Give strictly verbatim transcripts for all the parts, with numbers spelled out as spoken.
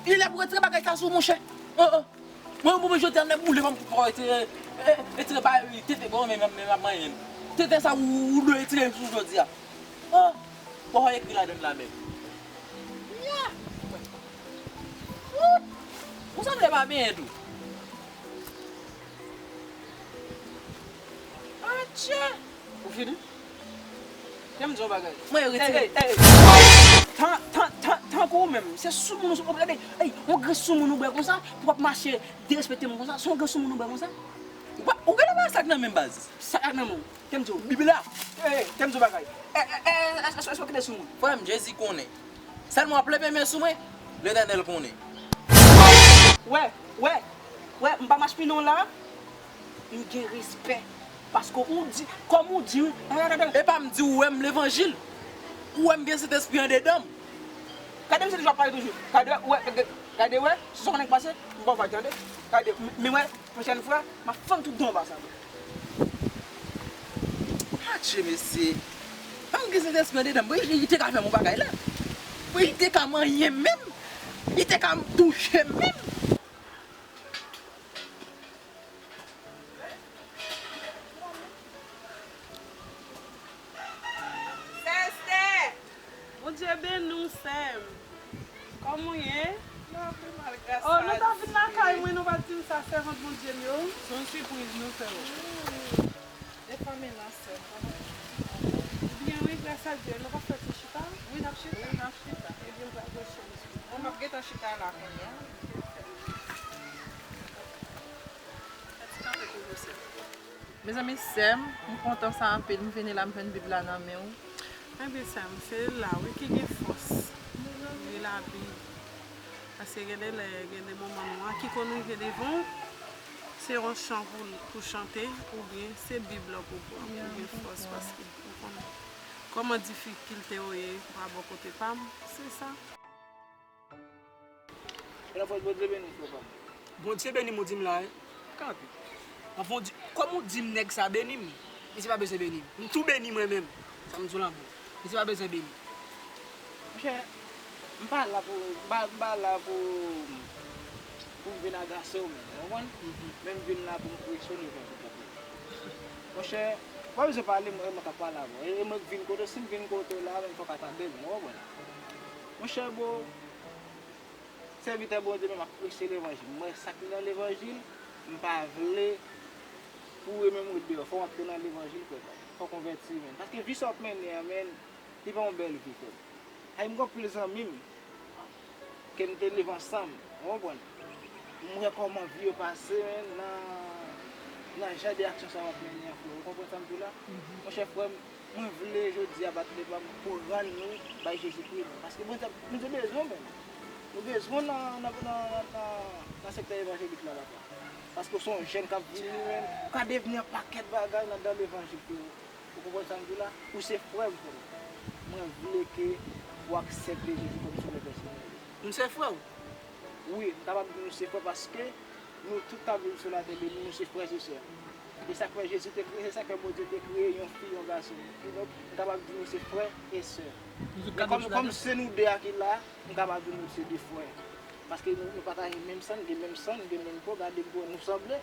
Li lè pou retire bagay sa sou monchè. Oh, oh. Mwen, mwen, jodi a, m lè boule, ban m pou retire, eh, retire bagay, tete, bon, men, men, men, manyen. Tete sa, ou, ou dwe retire sou jodi a. Oh, bon, ekri ladan la menm. Ya. Ou sanble pa benyen tou. Atchè! Ou fini? Kè m di yon bagay. Mwen retire. Ey, ey, ey. Tan, tan, tan, tankou ou menm. Se soumoun ou soumoun. Gade, ey, yon grenn soumoun ou bwè konsa, pou w ap mache derespekte moun konsa. Se yon grenn soumoun ou bwè konsa. Ou pa, ou genlè pa sa k nan men baz. Sa k nan men w. Kè m di w. Bib la. Ey, ey, kè m di yon bagay. Ey, ey, ey, èske, èske, èske w kite soumoun? Frè m, Jezi konnen. Sèlman w ap leve men sou mwen, Letènèl konnen. Wè, wè, wè, m pa mache pi non la. M gen respè. Paske ou di, kòm ou di, e pa m di ou wè m levanjil. Ou wè m gen Sentespri andedan m. Gade misye toujou ap pale toujou. Gade, wè, gade, gade, wè, si sa konnen k pase, m pa va tande. Gade, men wè, pwochèn fwa, m ap fann tout dan anba sa. Atchè, mesye. Fanm gen Sentespri andedan m. Bon, li te ka fè m yon bagay la. Bon, li te ka manyen m menm. Li te ka touche m menm. Sè Estè! Bondye beni w, sè m. Kòman w ye? Mwen anpil mal, gras a Dye. Oh, nou ta vin lakay mwen, nou pa t di m sa, sèvant Bondye m yo. Se yon sipriz nou fè w. Defwa men nan sè m, kòman w ye? Byen wi, gras a Dye. Nou pa fè ti chita? Wi, n ap chita. Wi, n ap chita. Ebyen, m pral branche m sou. Bon, m ap gentan chita la kounye a. Fè ti kanpe toujou, sè m. Mezanmi, sè m, m kontan sa anpil. M vini la, m jwenn Bib la nan men w. Ebyen, sè m, se la, wi, ki gen fòs. Li Labib. Paske gen de lè, gen de moman nwa ki konn rive devan w, se yon chan pou, pou chante, oubyen se Bib la pou pran, pou gen fòs, paske ou konnen kòman difikilte yo ye pa bò kote pa m, se sa. Fòs Bondye beni w, frè pa m. Bondye beni m, ou di m la, wi. Kanpe. Anfen, ou di, kòm ou di m nèg sa beni m, misye pa bezwen beni m. M tou beni mwen menm. Sa m di w la bon. Misye pa bezwen beni m. Monchè, m pa la pou, m pa, m pa la pou, pou m vin agase w menm, ou konprann? Mhm. Men m vin la pou m preche w levanjil. Monchè, ou pa bezwen pale, mwen, mwen k ap pale avè w. E, e mwen k vin kote w, si m vin kote w la, menm fò w ka tande m, ou konprann? Monchè, bro, sèvitè Bondye, men m ap preche levanjil. M wè sa ki nan levanjil, m pa vle pou ou menm ou deyò. Fò w antre nan levanjil, frè pa m. Fò w konvèti, menm. Paske vi sa w ap mennen an, menm, li pa yon bèl vi, frè m. Ay, m gen anpil zanmi m ke m te leve ansanm, ou konprann? M wè kòman vi yo pase, menm, nan, nan jan de aksyon sa w ap mennen an, frè. Ou konprann sa m di w la? Mhm. Monchè, frè m, mwen vle jodi a bat lepa m pou rann nou bay Jezikri nou. Paske Bondye, Bondye bezwen w menm. Nou bezwen w nan, nan, nan, nan, nan sektè evanjelik la, papa. Paske w se yon jèn k ap vini menm. Ou ka devni yon pakèt bagay nan, nan levanjil, frè. Ou konprann sa m di w la? Ou se frè m, frè m. Mwen vle ke ou aksepte Jezi kòm sovè pèsonèl ou. M se frè w. Wi, m kapab di nou se frè paske nou tout k ap viv sou latè beni, nou se frè e sè. E sa k fè Jezi te kreye, se sa k fè Bondye te kreye yon fi, yon gason. Kidonk, m kapab di nou se frè e sè. Nou tout ka kòm, kòm se nou de a ki la, m kapab di nou se de frè. Paske nou, nou pataje menm san, nou gen menm san, nou gen menm po, gade m pou nou sanble.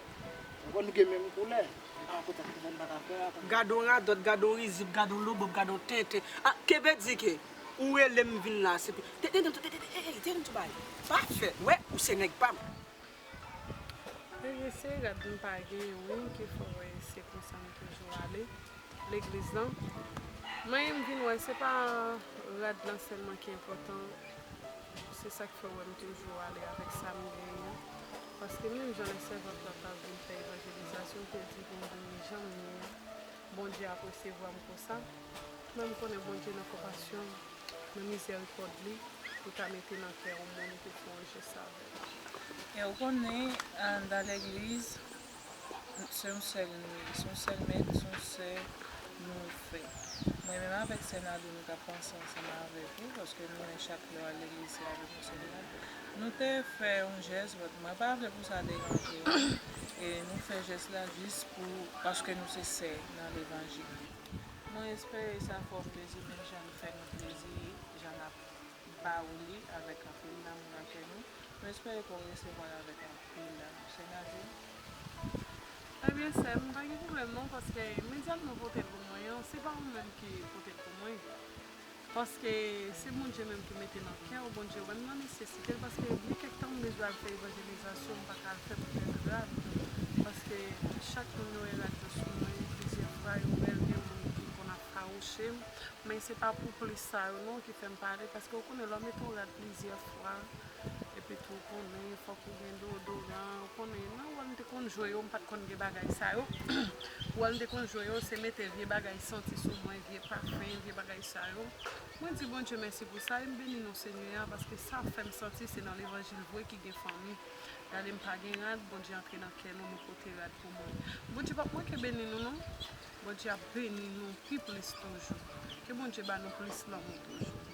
Ou konn, nou gen menm koulè. Ah, poutèt ki sa n pa ta frè a, tonton? Gade yon radòt, gade yon rizib, gade yon lobòb, gade yon tenten. Ah, kenbe di ke ou rele m vin la, se pou, te, te, te, te, te, te, te, te, te, te, te, te, pa fè, wè, ou se nèg pa m. Ebyen, se rad m pa genyen, wi, ki fè w wè se konsa m toujou ale legliz lan. Mwen, m vin wè, se pa rad lan sèlman ki enpòtan. Se sa k fè w wè m toujou ale avèk sa m genyen an. Paske menm jan lè sèvant la t ap vin fè evanjelizasyon, te di pou m vini jan m ye an, Bondye ap resevwa m konsa. Men m konnen Bondye nan konpasyon l, nan mizèrikòd li, li ka mete nan kè yon moun pou fè yon jès avè l. E w konnen, anndan legliz, se yon sèl, se yon sèl mèt, se yon sèl nou fè. Mwen menm avèk sè Nalou, nou t ap panse ansanm avèk ou, paske nou wè chak lè w al legliz, se avèk yon sèl mèt. Nou te fè yon jès, but mwen pa vle pou sa deranje w. E nou fè jès la jis pou, paske nou se sè nan levanjil. Mwen espere sa fè w plezi, menm jan nou fè nou plezi, jan n ap ba ou li avèk anpil lanmou nan kè nou. Mwen espere ke w resevwa l avèk anpil sènati. Ebyen, sè m, pa gen pwoblèm non, paske medya nou pote l pou mwen an, se pa ou menm ki pote l pou mwen. Paske se Bondye menm ki mete nan kè w, Bondye wè m nan nesesite l, paske gen kèk tan m bezwen al fè evanjelizasyon, m pa ka al fè pou kèk rad, paske chak moun yo wè rad yo sou mwen, plizyè fwa yo wè l, gen moun ki konn ap fawouche m, men se pa pou plis sa yo non ki fè m pale, paske w konnen lè w mete yon rad plizyè fwa, epi tou w konnen fòk ou gen deodoran, ou konnen nan wè m te konn jwe yo, m pa t konn gen bagay sa yo, wè m te konn jwe yo, se mete vye bagay santi sou mwen, vye pafen, vye bagay sa yo. Mwen di Bondye mèsi pou sa, e m beni non Senyè a, paske sa fè m santi se nan levanjil vre ki gen fanmi. Gade m pa gen rad, Bondye antre nan kè nou, nou pote rad pou mwen. Bondye p ap manke beni nou non. Bondye ap beni nou pi plis toujou. Ke Bondye ba nou plis lanmou toujou.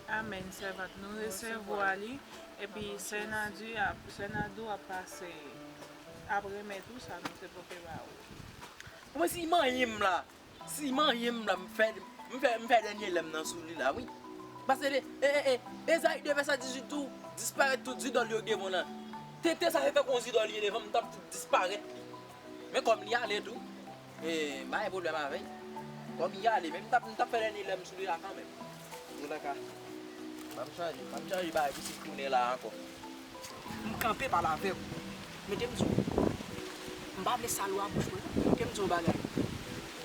Amèn, sèvant. Nou resevwa li. Epi sè Nadi ap, sè Nadou ap pase, ap remèt ou sa nou te pote ba ou. Mwen si manyen m la. Si manyen m la, m fè, m fè, m fè dènye lè m nan sou li la, wi. Paske de, e, e, e, Ezayi de vèsè dizuit tou, disparèt tout zidòl yo devan w lan. Tenten sa se tankou yon zidòl li ye devan m, m t ap disparèt li. Men kòm li ale tou, e, m pa gen pwoblèm avè l. Kòm li ale, men m t ap, m t ap fè dènye lè m sou li la kanmenm. Yo la ka. Pa m chanje, pa m chanje bagay pou si tounen la ankò. M kanpe pale avè w. Men ke m di w, m pa vle sal ou a bouch mwen. Ke m di w yon bagay.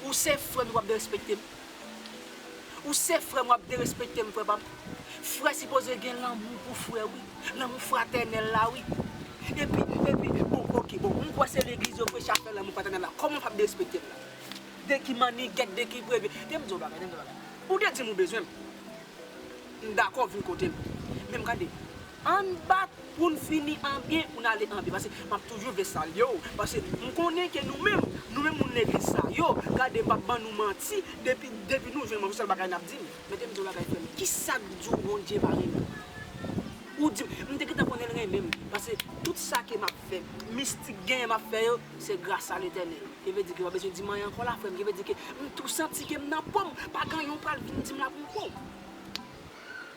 Ou se frè m, ou p ap derespekte m. Ou se frè m, w ap derespekte m, frè pa m. Frè sipoze gen lanmou pou frè, wi. Lanmou fratènèl la, wi. Epi, epi, bon, oke, bon, m kwè se legliz yo preche afè lanmou fratènèl la. Kòman w p ap derespekte m la? De ki mannigèt, de ki prevye. Ke m di w yon bagay, ke m di w yon bagay. Ou te di m ou bezwen m. M dakò vin kote m. Men m gade, ann bat pou n fini an byen, pou n ale an byen. Paske m ap toujou vle salye w. Paske m konnen ke nou menm, nou menm moun legliz sa yo, gade m p ap ban nou manti, depi, depi nou jwenn mwen, se sèl bagay n ap di m. Men ke m di w bagay frè m, kisa k di w Bondye pa renmen w? Ou di m, m te gentan konnen l renmen m. Paske tout sa ke m ap fè, mistik genyen m ap fè yo, se gras a Letènèl. Ki vle di ke w pa bezwen di m anyen ankò la, frè m. Ki vle di ke m tou santi ke m nan po m. Pa gen anyen w pral vin di m la pou m kwè w.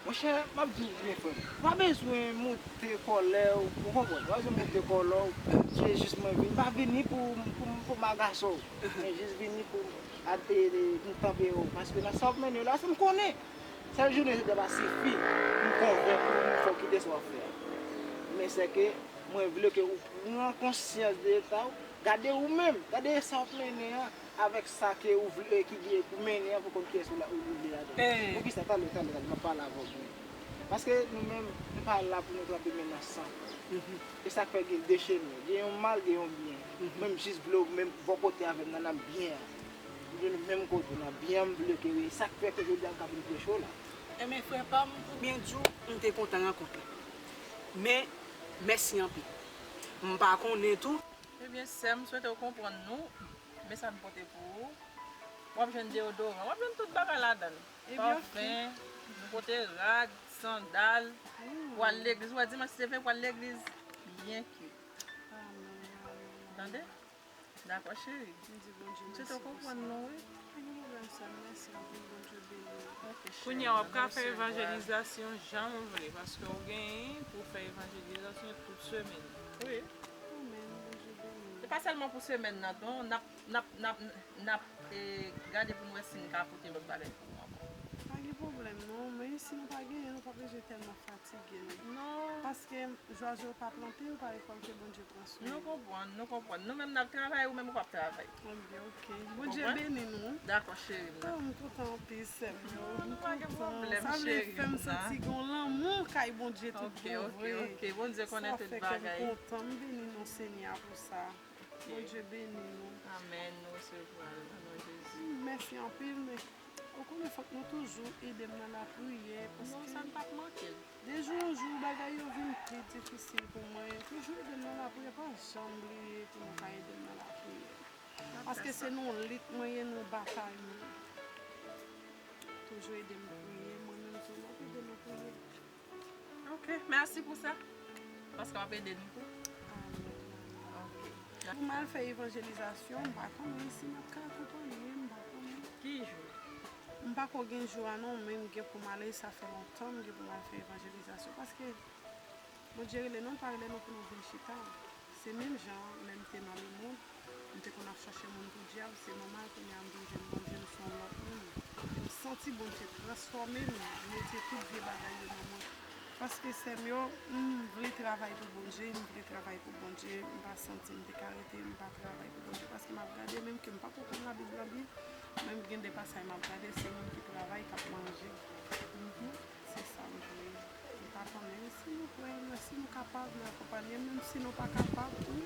Monchè, m ap di w byen, frè m. M pa bezwen moute kòlè w, ou konprann? M pa bezwen moute kòlè w. Se jis mwen vini. M pa vini pou, pou, pou m agase w. Mwen jis vini pou m ap, e, e, pou m tanpere w. Paske nan sa w ap mennen yo la, se m konnen. Sèl jounen jodi a pa sifi pou m konvenk ou, pou m fè w kite sa w ap fè a. Men sèke mwen vle ke ou pran konsyans de eta w. Gade ou menm, gade sa w ap mennen an avèk sa ke ou vle, ki gen pou mennen an pou konn kiyès ou la, ou, ou vle ladan. Poukisa? Talè, talè, talè, m ap pale avè w byen. Paske nou menm, nou pa la pou nou trape men nan san. E sa k fè gen de chemen. Gen yon mal, gen yon byen. Mwen, m jis vle w menm bò kote avè m nan, nan byen an. M vle nou menm kote, nan byen an, m vle ke w ye. Sa k fè ke jodi a m ka vin preche w la. Enben, frè pa m, pou byen di w, m te kontan rankont ou. Men, mèsi anpil. M pa konnen tou. Ebyen, sè m, m swete w konprann nou. Men sa n pote pou ou. W ap jwenn deodoran, w ap jwenn tout bagay ladan l. Ebyen, ok. Pafen, nou pote rad, sandal, pou al legliz. Ou wè dimanch se vre pou al legliz. Byen kit. Amèn, amèn. Tande? Dakò, cheri. M di Bondye mèsi pou sa. M swete w konprann nou, wi. Pa gen pwoblèm, sè m. Mèsi anpil, Bondye beni w. Ok, cheri. Kounye a, w ap ka fè evanjelizasyon jan w vle, paske w genyen pou w fè evanjelizasyon tout semèn nan. Wi. Amèn, Bondye beni w. Se pa sèlman pou semèn nan, non, n ap, n ap, n ap, n ap, e, gade pou n wè si n ka pote lòt bagay pou ou ankò. Pa gen pwoblèm, non, men si nou pa genyen, nou pa bezwen tèlman fatige, non. Non. Paske jwazo yo pa plante, yo pa rekòlte, Bondye pran swen yo. Nou konprann, nou konprann. Nou menm n ap travay, ou menm ou p ap travay. Ebyen, ok. Bondye beni nou. Dakò, cheri m nan. Oh, m kontan anpil, sè m yo. M kontan. Pa gen pwoblèm, cheri m nan. Sa vle fè m santi gen yon lanmou kay Bondye tout bon vre. Ok, ok, ok. Bondye konnen tout bagay. Sa fè kè m kontan. M beni non Senyè a pou sa. Ok. Bondye beni nou. Amèn. Nou resevwa l nan non Jezi. Mèsi anpil, men ou konnen fòk nou toujou ede m nan lapriyè, paske. Non, sa n p ap manke l. De jou an jou, bagay yo vin pi difisil pou mwen. Toujou ede m nan lapriyè, pa janm bliye pou nou ka ede m nan lapriyè. Paske se nan yon lit mwen ye, nan yon batay mwen ye. Toujou ede m priye, mwen menm tou, m ap ede nou priye. Ok, mèsi pou sa. Paske w ap ede nou tou. Amèn. Ok. Pou m al fè evanjelizasyon, m pa konnen si m ap ka akonpanye, m pa konnen. Ki jou? M pako gen jou a non, men m gen pou m ale, sa fè lontan m gen pou m al fè evanjelizasyon, paske Bondye rele nou, l pa rele nou pou nou vin chita. Se menm jan lè m te nan lemonn, m te konn ap chache moun pou dyab, se nòmal kounye a m vin jwenn Bondye, m se yon lòt moun. E m santi Bondye transfòme m, retire tout vye bagay yo nan mwen. Paske sè m yo, m vle travay pou Bondye, m vle travay pou Bondye, m pa santi m te ka rete, m pa travay pou Bondye. Paske m ap gade, menm ke m pa ko konn Labib, Labib, menm gen de pasaj m ap gade, se moun ki travay, k ap manje. Se sa m vle. M pa konnen si nou kwè, men si nou kapab, nou akonpanye m, menm si nou pa kapab tou,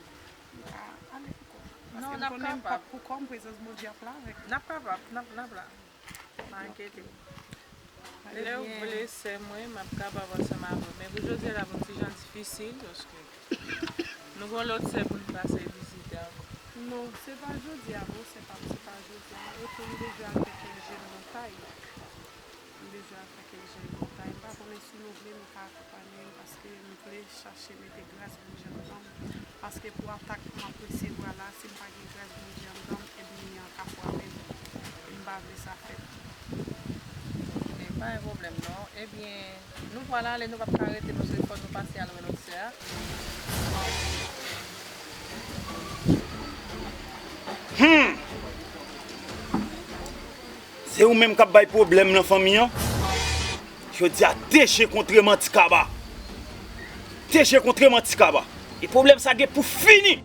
nou ka ale pou kò m. Paske m konnen m p ap pou kò m, prezans Bondye ap la avèk nou. N ap kapab, n ap, n ap la. Pa enkyete w. Lè w vle, sè mwen, m ap kapab ansanm avè w. Men pou jodi a, l ap yon ti jan difisil, paske nou gen yon lòt sè pou n pase vizite ankò. Non, se pa jodi a, non, se pa, se pa jodi a. Oke, m bezwen al fè kèk je nan montay. M bezwen al fè kèk je nan montay. M pa konnen si nou vle, nou ka akonpanye m, paske m vle chache mete gras Bondye anndan m. Paske pou atak m ap resevwa la, si m pa gen gras Bondye anndan m, ènmi an ka frape m. E m pa vle sa fèt. Men pa gen pwoblèm non. Ebyen, nou pral ale, nou p ap ka rete non, se fò nou pase al wè lòt sè a. Hmm! Se ou menm k ap bay pwoblèm nan fanmi an? Jodi a, deje kontre manti kaba. Deje kontre manti kaba. E pwoblèm sa gen pou fini.